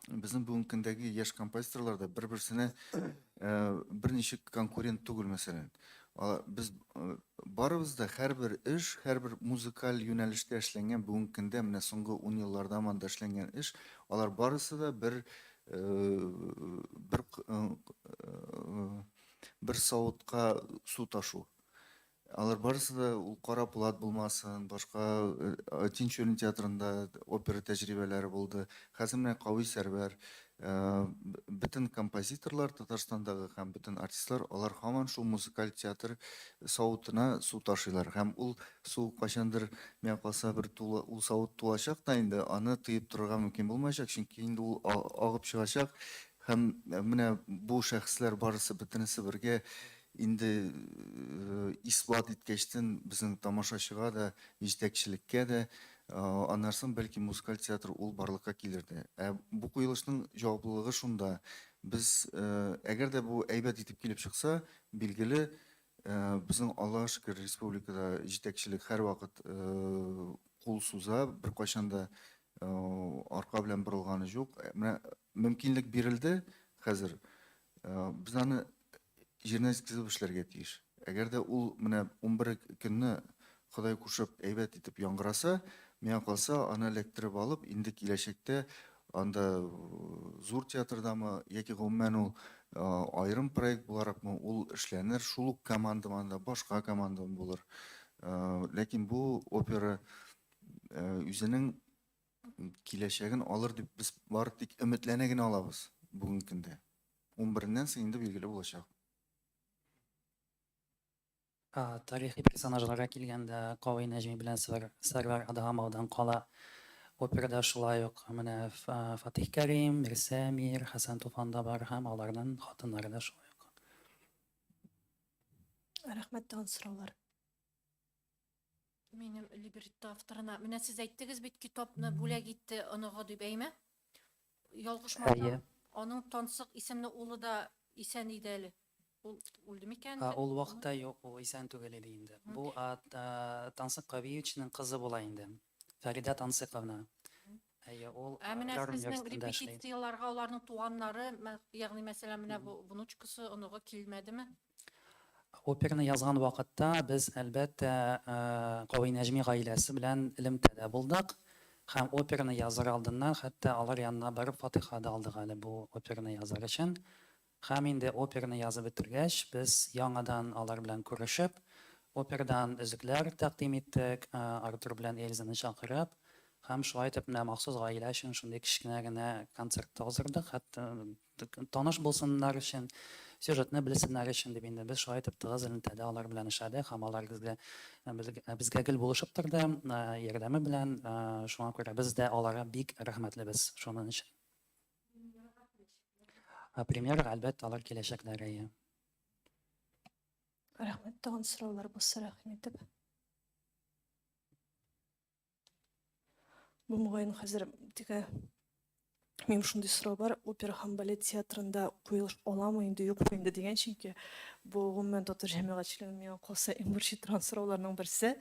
S5: безнең бүгенге көндәге яшь композиторлар да бер-берсенә э, берничек конкурент түгел, мәсәлән. Без э, барыбыз да һәрбер эш, һәрбер музыкаль юнәлештә эшләнгән бүгенге көндә менә соңгы 10 елларда монда эшләнгән эш, алар барысы да бер бер бер савытка су ташу. Алар барысы да ул Кара пулат булмасын, башка Тинчурин театрында опера тәҗрибәләре булды. Хәзер менә Кави Сәрвәр, бөтен композиторлар Татарстандагы һәм бөтен артистлар, алар һаман шул музыкаль театр савытына су ташыйлар. Һәм ул су кайчандыр, миңа калса, бер тулы, ул савыт тулачак та инде, аны тыеп торырга мөмкин булмаячак, чөнки инде ул агып чыгачак. Һәм менә бу шәхесләр барысы бөтенесе бергә инде исбат иткәчтен безнең тамашачыга да, җитәкчелеккә дә, аннан соң бәлки музыкаль театр ул барлыкка килер дә. Ә бу куелышның җаваплылыгы шунда, без, әгәр дә бу әйбәт итеп килеп чыкса, билгеле, безнең Аллага шөкер республикада җитәкчелек һәрвакыт кул суза, беркайчан да арка белән борылганы юк. Менә мөмкинлек бирелде хәзер. Без аны җиренә җиткезеп эшләргә тиеш. Әгәр дә ул менә 11 көнне Ходай кушып әйбәт итеп яңгыраса, миңа калса, аны эләктереп алып, инде киләчәктә анда зур театрдамы яки гомумән ул аерым проект буларакмы, ул эшләнер, шул ук командамы анда, башка командамы булыр. Ләкин бу опера үзенең киләчәген алыр дип без бары тик өметләнә генә алабыз бүгенге көндә. 11-ннән соң инде билгеле булачак.
S4: Тарихи персонажларга килгәндә, Кави Нәҗми белән Сәрвәр Адһамовдан кала операда шулай ук менә Фатих Кәрим, Мирсә Әмир, Хәсән Туфан да бар һәм аларның хатыннары да шулай ук.
S1: Рәхмәт, тагын сораулар.
S8: Минем либретто авторына. Менә сез әйттегез бит, китапны бүләк итте оныгы дип, әйме? Ялгышмасам, Әйе. аның Тансык исемле улы да исән иде әле. Ул үлде микән?
S4: Ул вакытта юк, ул исән түгел иде инде. Бу Тансык Кавиевичның кызы була инде. Фәридә Тансыковна. Әйе, ул
S8: Ә менә сезнең репетицияләргә аларның туганнары, ягъни мәсәлән, менә бу внучкасы, оныгы килмәдеме?
S4: Операны язган вакытта без, әлбәттә, Кави Нәҗми гаиләсе белән элемтәдә булдык. Һәм операны языр алдыннан хәтта алар янына барып фатиха да алдык әле бу операны язар өчен. Һәм инде операны язып бетергәч, без яңадан алар белән күрешеп, операдан өзекләр тәкъдим иттек, Артур белән Эльзаны чакырып. Һәм шулай итеп менә махсус гаилә өчен шундый кечкенә генә концерт та уздырдык. Хәтта таныш булсыннар өчен. сюжетны белсеннәр өчен дип инде без шулай итеп тыгыз элемтәдә алар белән эшләдек һәм алар безгә безгә гел булышып торды ярдәме белән. Шуңа күрә без дә аларга бик рәхмәтлебез шуның өчен. Премьерага, әлбәттә, алар киләчәкләр, әйе.
S1: Рәхмәт, тагын сораулар булса, рәхим итеп. Бу мөгаен хәзер теге минем шундый сорау бар, опера һәм балет театрында куелыш аламы инде, юкмы инде дигән, чөнки бу гомумән татар җәмәгатьчелеген миңа калса иң борчый торган сорауларның берсе.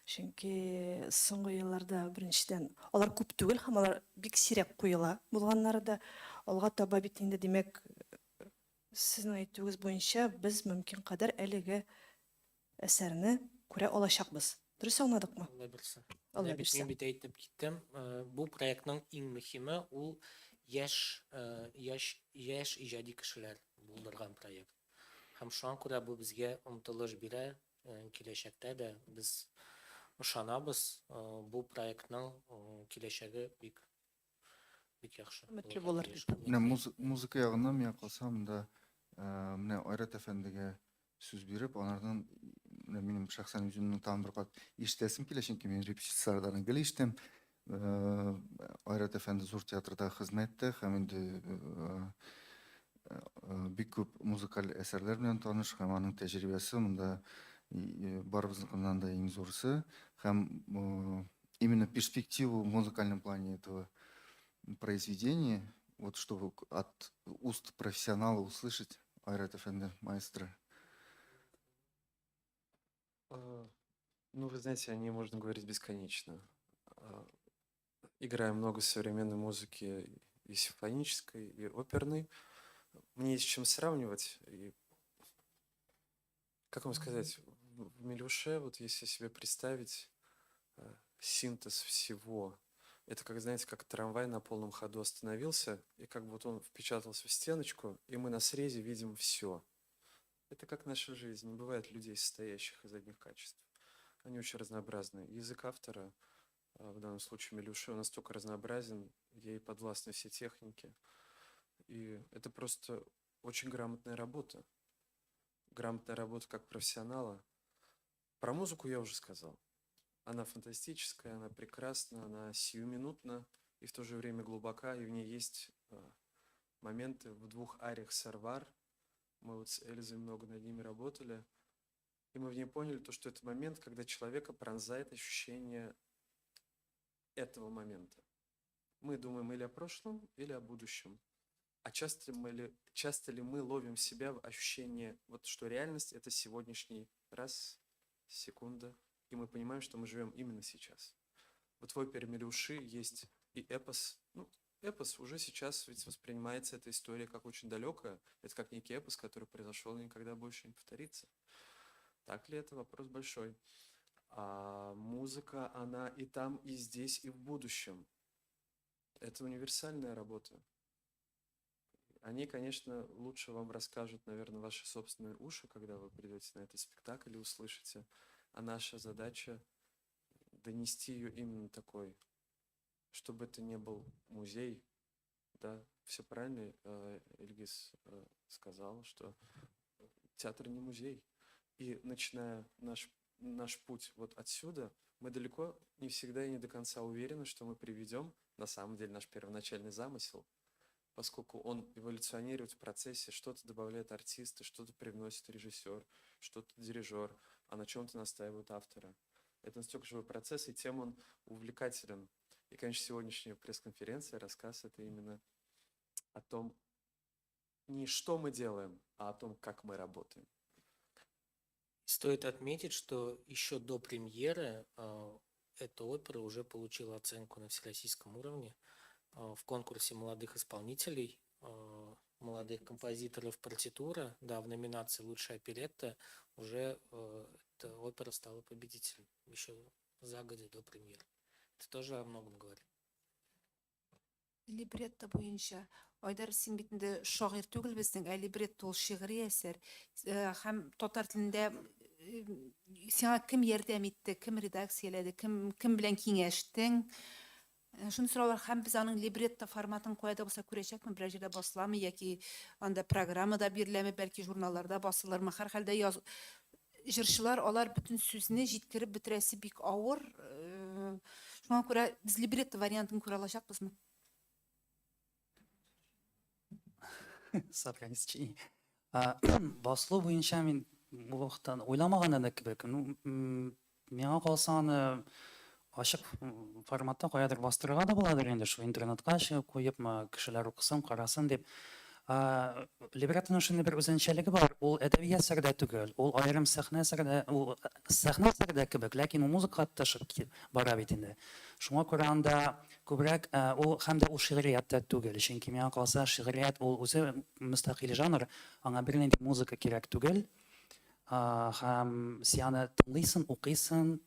S1: Чөнки соңгы елларда беренчедән алар күп түгел һәм алар бик сирәк куела булганнары да. Алга таба бит инде, димәк, сезнең әйтүегез буенча без мөмкин кадәр әлеге әсәрне күрә алачакбыз. Дөрес аңладыкмы?
S2: Алла бирсә.
S1: Алла
S2: Менә бит
S1: бирсә.
S2: мин бит әйтеп киттем, э, бу проектның иң мөһиме ул яшь, э, яшь, яшь иҗади кешеләр булдырган проект. Һәм шуңа күрә бу безгә омтылыш бирә, э, киләчәктә дә без ышанабыз, э, бу проектның э, киләчәге бик бик яхшы.
S1: Өметле
S2: булырга
S1: булыр
S2: тиеш.
S1: дип.
S5: Менә
S2: Өметле.
S5: музыка ягыннан миңа калса монда э, менә Айрат әфәндегә сүз биреп, анардан менә минем шәхсән үземнең тагын бер кат ишетәсем килә, чөнки мин репетицияләрдән гел ишетәм. Э, Айрат әфәнде зур театрда хезмәт итә һәм инде э, э, бик күп музыкаль әсәрләр белән таныш һәм аның тәҗрибәсе монда барыбызныкыннан да иң зурысы һәм именно перспективу в музыкальном плане этого произведения, вот чтобы от уст профессионала услышать Айрат әфәнде, маэстро.
S6: А, Ну, вы знаете, о ней можно говорить бесконечно. А, Играя много современной музыки и симфонической, и оперной, мне есть с чем сравнивать. И, как вам сказать, в Миляуше, вот если себе представить синтез всего, это как, знаете, как трамвай на полном ходу остановился, и как будто он впечатался в стеночку, и мы на срезе видим все. Это как наша жизнь. Не бывает людей, состоящих из одних качеств. Они очень разнообразны. Язык автора, в данном случае Миляуше, он настолько разнообразен, ей подвластны все техники. И это просто очень грамотная работа. Грамотная работа как профессионала. Про музыку я уже сказал. Она фантастическая, она прекрасна, она сиюминутна и в то же время глубока, и в ней есть моменты в двух ариях Сарвар. Мы вот с Эльзой много над ними работали, и мы в ней поняли то, что это момент, когда человека пронзает ощущение этого момента. Мы думаем или о прошлом, или о будущем. А часто ли мы ловим себя в ощущении, вот, что реальность — это сегодняшний раз, секунда, и мы понимаем, что мы живем именно сейчас. Вот в опере Миляуши есть и эпос. Ну, эпос уже сейчас ведь воспринимается эта история как очень далекая. Это как некий эпос, который произошел и никогда больше не повторится. Так ли это? Вопрос большой. А музыка, она и там, и здесь, и в будущем. Это универсальная работа. Они, конечно, лучше вам расскажут, наверное, ваши собственные уши, когда вы придете на этот спектакль и услышите. А наша задача донести ее именно такой, чтобы это не был музей. Да, все правильно Ильгиз сказал, что театр не музей. И начиная наш путь вот отсюда, мы далеко не всегда и не до конца уверены, что мы приведем на самом деле наш первоначальный замысел, поскольку он эволюционирует в процессе, что-то добавляет артисты, что-то привносит режиссер, что-то дирижер, а на чем-то настаивают авторы. Это настолько живой процесс, и тем он увлекателен. И, конечно, сегодняшняя пресс-конференция, рассказ — это именно о том, не что мы делаем, а о том, как мы работаем.
S2: Стоит отметить, что еще до премьеры эта опера уже получила оценку на всероссийском уровне в конкурсе молодых исполнителей, молодых композиторов партитура, да, в номинации «Лучшая оперетта» уже эта опера стала победителем еще загодя до премьеры. Это тоже о многом говорит.
S7: Либретто буенча. Айдар, син бит инде шагыйрь түгел безнең, ә либретто ул шигъри әсәр. Һәм татар телендә сиңа кем ярдәм итте, кем редакцияләде, кем кем белән киңәштең? Шуны сорау бар, һәм без аның либретто форматын кая да булса күрәчәкме, берәр җирдә басыламы яки анда программада биреләме, бәлки журналларда басылырмы? Һәрхәлдә яз җырчылар алар бөтен сүзне җиткереп бетерәсе бик авыр. Шуңа күрә без либретто вариантын күрә алачакбызмы?
S4: Сохранить. Басылу буенча мин бу вакыттан уйламаган да кебек. Ну, миңа калса, аны ачык форматта каядыр бастырырга да буладыр инде, шул интернетка чыгып куепмы, кешеләр укысын, карасын дип. Либреттоның шундый бер үзенчәлеге бар, ул әдәби әсәр дә түгел, ул аерым сәхнә әсәре дә, ул сәхнә әсәре дә кебек, ләкин ул музыкага тоташып бара бит инде. Шуңа күрә анда күбрәк ул һәм дә ул шигърият тә түгел, чөнки миңа калса, шигърият ул үзе мөстәкыйль жанр, аңа бернинди музыка кирәк түгел. Һәм син аны тыңлыйсың, укыйсың,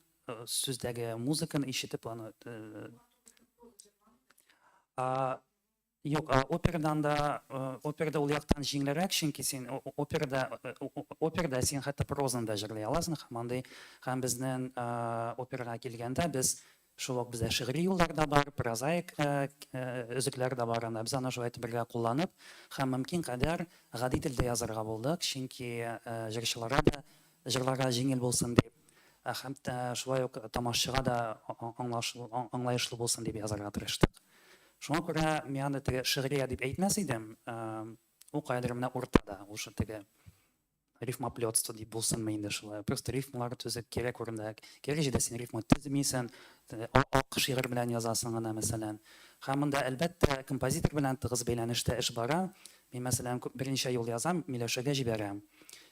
S4: сүздәге музыканы ишетеп аны. Юк, операдан да, операда ул яктан җиңелрәк, чөнки син операда син хәтта прозаны да җырлый аласың һәм андый һәм безнең операга килгәндә без шул ук бездә шигъри юллар да бар, прозаик өзекләр дә бар анда. Без аны шулай итеп бергә кулланып һәм мөмкин кадәр гади телдә язарга булдык, чөнки җырчыларга да җырларга җиңел булсын дип һәм шулай ук тамашачыга да аңлаешлы булсын дип язарга тырыштык. Шуңа күрә мин аны теге шигърият дип әйтмәс идем, ул каядыр менә уртада, ул шул теге рифмоплетство дип булсынмы инде шулай. Просто рифмалар төзек, кирәк урында, кирәк җирдә син рифма төземисең, ак шигырь белән язасың гына, мәсәлән. Һәм монда, әлбәттә, композитор белән тыгыз бәйләнештә эш бара. Мин, мәсәлән, берничә юл язам, Миләүшәгә җибәрәм.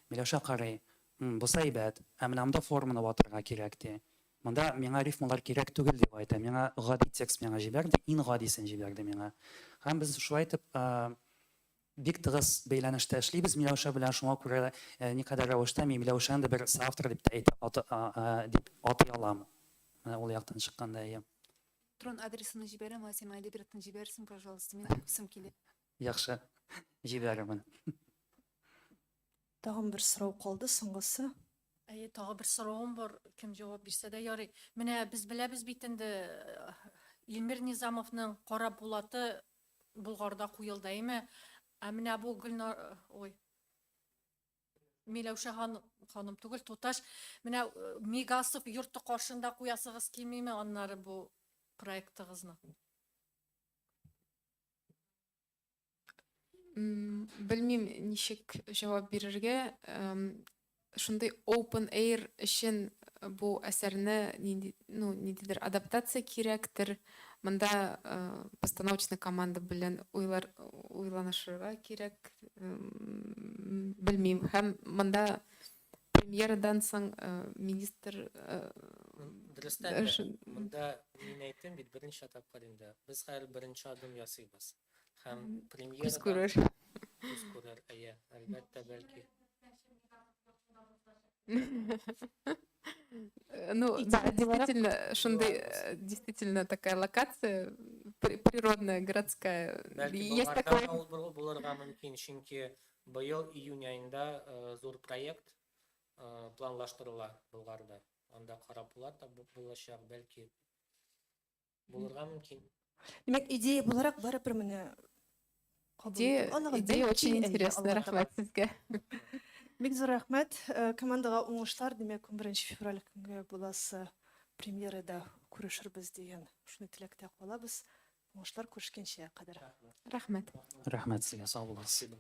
S4: Миләүшә карый, бусы әйбәт, ә менә монда форманы ватырга кирәк, ди. Монда миңа рифмалар кирәк түгел, дип әйтә. Миңа гади текст миңа җибәр, ди, иң гадисен җибәр, ди миңа. Һәм без шулай итеп бик тыгыз бәйләнештә эшлибез Миләүшә белән, шуңа күрә никадәр рәвештә мин Миләүшәне дә бер соавтор дип тә әйтә, дип атый алам. Менә ул яктан чыкканда, әйе.
S7: Трон адресымны җибәрәм, алай син миңа либреттоны җибәрерсең, пожалуйста. Мин укыйсым килә.
S4: Яхшы, җибәрермен.
S1: Тагын бер сорау калды, соңгысы.
S8: Әйе, тагы бер соравым бар, кем җавап бирсә дә ярый. Менә без беләбез бит инде, Илмир Низамовның Кара Булаты Болгарда куелды, әйме? Ә менә бу Гөлнар, ой, Миләүшә ханым түгел, туташ. Менә Мигасов йорты каршында куясыгыз килмиме аннары бу проектыгызны?
S3: Белмим, ничек җавап бирергә. Шундый open air өчен бу әсәрне нинди, ну, ниндидер адаптация кирәктер. Монда постановочный команда белән уйлар уйланышырга кирәк. Белмим. Һәм монда премьерадан соң министр
S2: Дөрестән дә, монда мин әйттем бит берничә тапкыр инде. Без хәзер беренче адым ясыйбыз. Һәм премьерадан
S3: күз күрер.
S2: Күз күрер, әйе, әлбәттә, бәлки.
S3: Ну, да, действительно, шундый, действительно такая локация природная, городская.
S2: Бәлки, есть такой. Ул булырга мөмкин, чөнки быел июнь аенда зур проект планлаштырыла Болгарда. Анда карап була та булачак, бәлки булырга мөмкин.
S1: Димәк, идея буларак барыбер менә
S3: Идея, идея очень интересная, рәхмәт сезгә.
S1: Бик зур рәхмәт. Командага уңышлар. Димәк, 11 февраль көнгә буласы премьерада күрешербез дигән шундый теләктә калабыз. Уңышлар, күрешкәнчә кадәр.
S3: Рәхмәт.
S4: Рәхмәт сезгә, сау булыгыз.
S2: Спасибо.